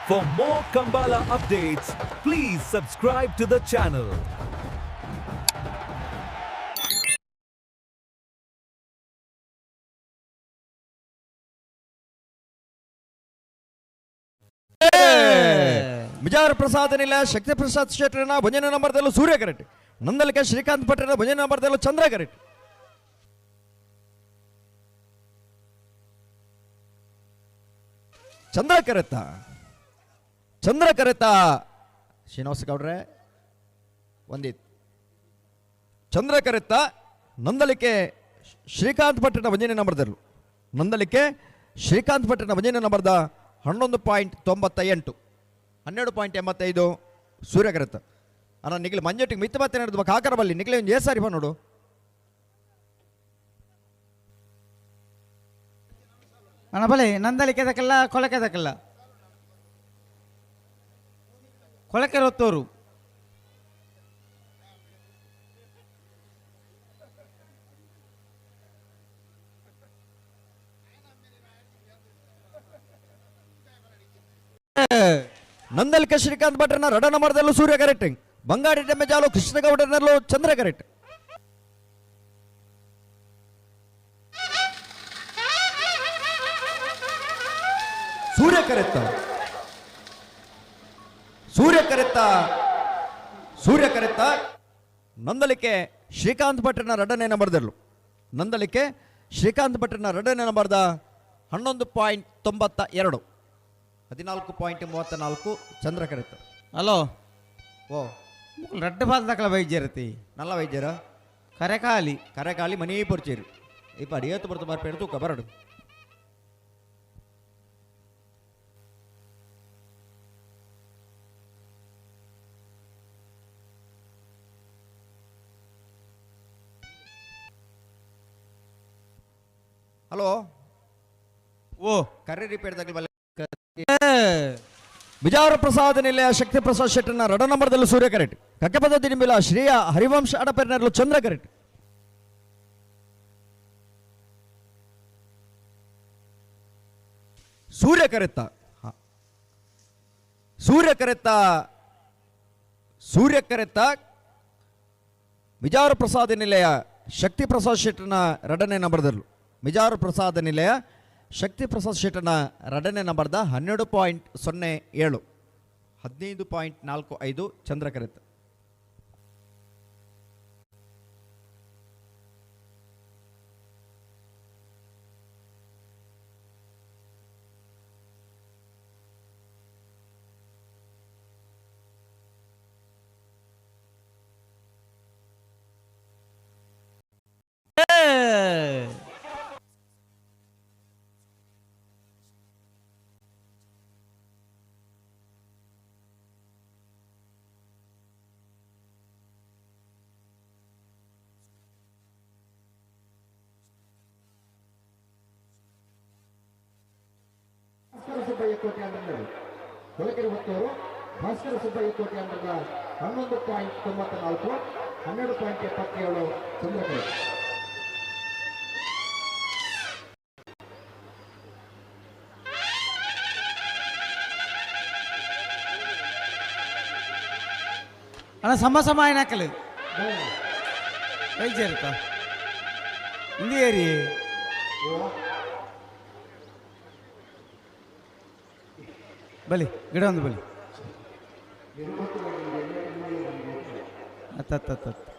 For more Kambala updates, please subscribe to the channel. Mijar Prasad ನಿಲ ಶಕ್ತಿ ಪ್ರಸಾದ್ ಶೆಟ್ಟರನ ಭಂಜನ ನಂಬರ್ದಲ್ಲೂ ಸೂರ್ಯ correct. Nandalike Srikanth ಭಟ್ರನ ಭಂಜನ ನಂಬರ್ದಲ್ಲೂ ಚಂದ್ರ correct. ಚಂದ್ರ ಕರೆತ್ತ, ಚಂದ್ರ ಕರೆತ್ತ ಶ್ರೀನಿವಾಸ ಗೌಡ್ರೆ ಒಂದಿತ್ತು. ಚಂದ್ರ ಕರೆತ್ತ ನಂದಲಿಕೆ ಶ್ರೀಕಾಂತ್ ಭಟ್ರನ ಭಂಜನೆ ನಂಬರ್ದಲ್ಲೂ, ನಂದಲಿಕೆ ಶ್ರೀಕಾಂತ್ ಭಟ್ರನ ಭಂಜನೆ ನಂಬರ್ದ 11.98, 12.85 ಸೂರ್ಯ ಕರೆತ್ತ. ಅಣ್ಣ ನಿಗ್ಲಿ ಮಂಜೊಟ್ಟಿಗೆ ಮಿತ್ತ ಮತ್ತೆ ನಡೆದು ಕಾಕರ ಬಲ್ಲಿ ನಿಗ್ಲಿ ಒಂದು ಏ ಸಾರಿ ಬಾ ನೋಡು. ಅಣ್ಣ ಬಲೆ ನಂದಲಿಕೆ ದಕ್ಕಲ್ಲ, ಕೊಳಕೆ ದಕ್ಕಲ್ಲ, ಕೊಳಕೆ ರೊತ್ತೋರು. ನಂದಲಿಕೆ ಶ್ರೀಕಾಂತ್ ಭಟ್ರನ ರಡ ನಂಬರ್ದಲ್ಲೂ ಸೂರ್ಯ ಕರೆಕ್ಟ್. ಬಂಗಾಡಿ ಡೆಮ್ಮೆಜಾಲು ಕೃಷ್ಣಗೌಡನಲ್ಲೂ ಚಂದ್ರ ಕರೆಕ್ಟ್. ಸೂರ್ಯ ಕರೆತ್ತ, ಸೂರ್ಯ ಕರೆತ್ತ, ಸೂರ್ಯ ಕರೆತ್ತ ನಂದಲಿಕೆ ಶ್ರೀಕಾಂತ್ ಭಟ್ರನ ರಡನೇ ನಂಬರ್ದಲ್ಲೂ, ನಂದಲಿಕೆ ಶ್ರೀಕಾಂತ್ ಭಟ್ರನ ರಡನೇ ನಂಬರ್ದ 11.92, 14.34 ಚಂದ್ರ ಕರೆತ್ತ. ಹಲೋ. ಓ. ರಡ್ಡು ಬಾಲ್ ದಕ್ಕಲ ಬೈಜರತಿ. ನಲ್ಲ ವೈದ್ಯರ. ಕರೆಕಾಲಿ. ಕರೆಕಾಲಿ ಮనీ ಪೊರ್ಚೇರು ಇಪ್ಪ ಅಡಿಯತ್ತು ಬರ್ತ ಬರ್ಪೇಡು ತೂಕ ಬರಡು. ಹಲೋ. ಓ. ಕರೆ ರಿಪೇರ್ ತಗಲ್ ಬಲ್ಲೆ. ಬಿಜಾರ ಪ್ರಸಾದ್ ನಿಲಯ ಶಕ್ತಿ ಪ್ರಸಾದ್ ಶೆಟ್ಟರ್ನ ರಡ ನಂಬರ್ದಲ್ಲೂ ಸೂರ್ಯ ಕರೆಕ್ಟ್. ಕಕ್ಕಪದ ದಿನಬಿಲ ಶ್ರೇಯ ಹರಿವಂಶ ಅಡಪೆರ್ನಲ್ಲೂ ಚಂದ್ರ ಕರೆಕ್ಟ್. ಸೂರ್ಯ ಕರೆತ್ತ, ಸೂರ್ಯ ಕರೆತ್ತ, ಸೂರ್ಯ ಕರೆತ್ತ ಮಿಜಾರು ಪ್ರಸಾದ್ ನಿಲಯ ಶಕ್ತಿ ಪ್ರಸಾದ್ ಶೆಟ್ಟರ್ನ ರಡನೇ ನಂಬರ್ದಲ್ಲೂ, ಮಿಜಾರು ಪ್ರಸಾದ್ ನಿಲಯ ಶಕ್ತಿ ಪ್ರಸಾದ್ ಶೆಟ್ಟರ್ನ ರಡನೇ ನಂಬರ್ದ 12.07, 15.45 ಚಂದ್ರ ಕರೆತ್ತ. ಭಾಸ್ಕರ ಸುಬ್ಬಯ್ಯ ಕೋಟೆ ಅಂಡರ್ನಲ್ಲಿ ಕೊಳಕೆರೆ ಹೊತ್ತವರು ಭಾಸ್ಕರ ಸುಬ್ಬಯ್ಯ ಕೋಟೆ ಅಂಡರ್ನ 11.94, 12.77 ಚಂದ್ರಕರೆ. ಅಣ್ಣ ಸಮ ಸಮ ಆಯ್ನಾಕಲು ಬೈಜರತ ಇಂದು ಏರಿ. ಬಲಿ ಗಿಡ ಒಂದು ಬಲಿ. ಅತ್ತ ಅತ್ತ ಅತ್ತ.